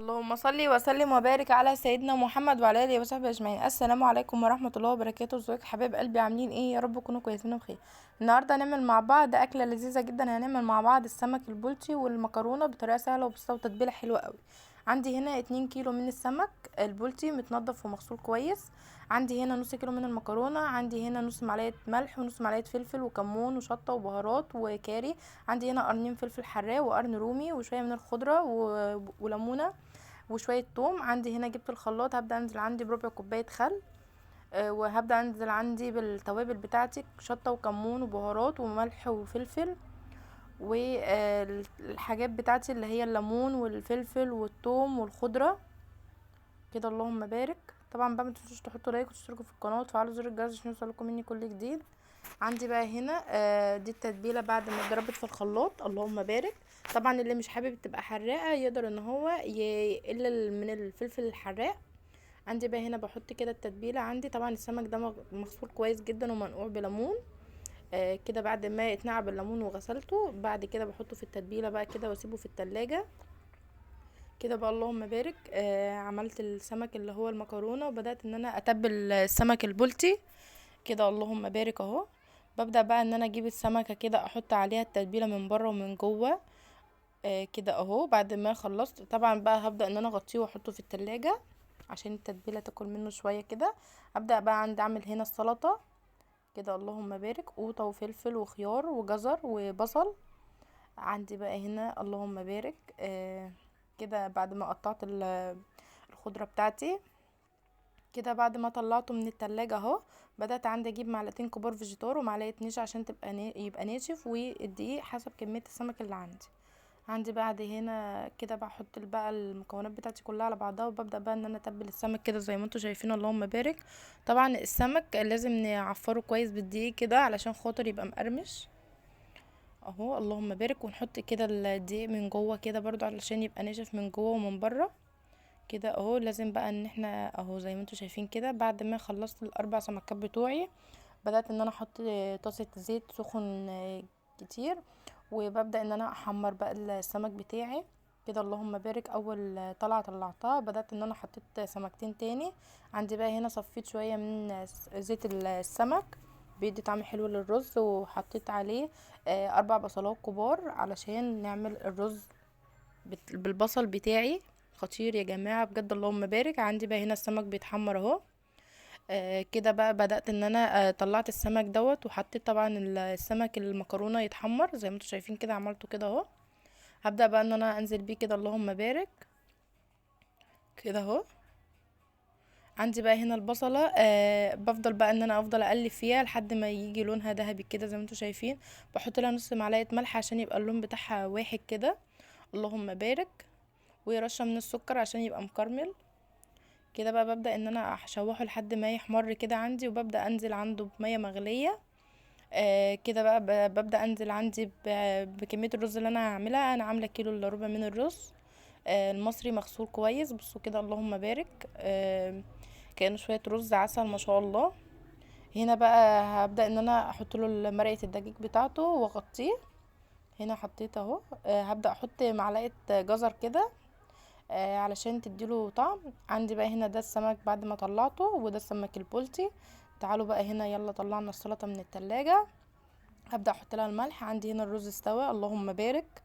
اللهم صل وسلم وبارك على سيدنا محمد وعلى اله وصحبه اجمعين. السلام عليكم ورحمة الله وبركاته. ازيكم حبايب قلبي، عاملين ايه؟ يا رب تكونوا كويسين وبخير. النهارده هنعمل مع بعض اكله لذيذة جدا. هنعمل مع بعض السمك البلطي والمكرونه بطريقة سهلة وبسيطة وتتبيله حلوة قوي. عندي هنا 2 كيلو من السمك البلطي متنضف ومغسول كويس. عندي هنا نص كيلو من المكرونه، عندي هنا نص معلقه ملح ونص معلقه فلفل وكمون وشطه وبهارات وكاري، عندي هنا قرنين فلفل حراق وقرن رومي وشوية من الخضرة وليمونه وشوية توم. عندي هنا جبت الخلاط، هبدا انزل عندي بربع كوباية خل، وهبدا انزل عندي بالتوابل بتاعتي، شطه وكمون وبهارات وملح وفلفل والحاجات بتاعتي اللي هي الليمون والفلفل والثوم والخضره كده، اللهم بارك. طبعا بقى ما تنسوش تحطوا لايك وتشتركوا في القناة وتفعلوا زر الجرس عشان يوصلكم مني كل جديد. عندي بقى هنا دي التتبيله بعد ما اتضربت في الخلاط، اللهم بارك. طبعا اللي مش حابب تبقى حراقه يقدر ان هو يقلل من الفلفل الحراق. عندي بقى هنا بحط كده التتبيله عندي. طبعا السمك ده مغسول كويس جدا ومنقوع بليمون، كده بعد ما اتنقع بالليمون وغسلته، بعد كده بحطه في التتبيله بقى كده واسيبه في التلاجة كده بقى، اللهم بارك. عملت السمك اللي هو المكرونه، وبدات ان انا اتبل السمك البلطي كده، اللهم بارك اهو. ببدا بقى ان انا اجيب السمكة كده احط عليها التتبيله من بره ومن جوه، كده اهو. بعد ما خلصت طبعا بقى هبدا ان انا اغطيه واحطه في التلاجة عشان التتبيله تاكل منه شوية كده. ابدا بقى عندي اعمل هنا السلطة كده، اللهم بارك، قوطه وفلفل وخيار وجزر وبصل. عندي بقى هنا اللهم بارك، كده بعد ما قطعت الخضرة بتاعتي كده، بعد ما طلعته من التلاجة اهو، بدأت عندي اجيب معلقتين كبار فيجيتار ومعلقة نشا عشان يبقى ناشف، والدقيق حسب كمية السمك اللي عندي. عندي بعد هنا كده بحط بقى المكونات بتاعتي كلها على بعضها، وببدأ بقى ان انا اتبل السمك كده زي ما انتم شايفين، اللهم بارك. طبعا السمك لازم نعفره كويس بالدقيق كده علشان خاطر يبقى مقرمش اهو، اللهم بارك. ونحط كده الدقيق من جوه كده برضو علشان يبقى ناشف من جوه ومن بره كده اهو. لازم بقى ان احنا اهو زي ما انتم شايفين كده. بعد ما خلصت الاربع سمكات بتوعي، بدأت ان انا احط طاسة زيت سخن كتير، وببدأ ان انا احمر بقى السمك بتاعي كده، اللهم بارك. اول طلعة طلعتها بدأت ان انا حطيت سمكتين تاني. عندي بقى هنا صفيت شوية من زيت السمك بيدي طعم حلو للرز، وحطيت عليه 4 بصلات كبار علشان نعمل الرز بالبصل بتاعي. خطير يا جماعة بجد، اللهم بارك. عندي بقى هنا السمك بيتحمر اهو، كده بقى بدأت ان انا، طلعت السمك دوت، وحطيت طبعا السمك المكرونة يتحمر زي ما انتم شايفين كده، عملته كده اهو. هبدأ بقى ان انا انزل بيه كده، اللهم بارك كده اهو. عندي بقى هنا البصلة، بفضل بقى ان انا افضل اقلب فيها لحد ما يجي لونها ذهبي كده زي ما انتم شايفين. بحط لها نص معلقة ملح عشان يبقى اللون بتاعها واحد كده، اللهم بارك. ورشة من السكر عشان يبقى مكرمل كده. بقى ببدأ ان انا اشوحه لحد ما يحمر كده عندي، وببدأ انزل عنده بمية مغلية، كده بقى ببدأ انزل عندي بكمية الرز اللي انا هعملها. انا عاملة كيلو الا ربع من الرز، المصري مغسول كويس. بصوا كده اللهم بارك، كأنه شوية رز عسل ما شاء الله. هنا بقى هبدأ ان انا احط له مرقة الدجاج بتاعته واغطيه. هنا حطيت اهو، هبدأ احط معلقة جزر كده، علشان تديله طعم. عندي بقى هنا ده السمك بعد ما طلعته، وده السمك البلطي. تعالوا بقى هنا، يلا طلعنا السلطة من التلاجة. هبدأ احط لها الملح. عندي هنا الرز استوى، اللهم بارك،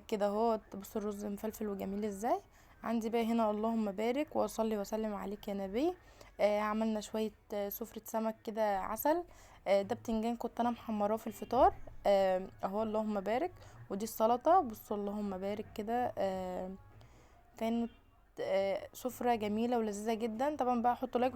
كده اهو. بصوا الرز مفلفل وجميل ازاي. عندي بقى هنا اللهم بارك واصلي واسلم عليك يا نبي. عملنا شوية، سفرة سمك كده عسل، ده بتنجان كنت انا محمراه في الفطار، اهو اللهم بارك. ودي السلطة، بصوا اللهم بارك كده، كانت، سفرة جميلة ولذيذة جدا. طبعا بقى حطوا لايك.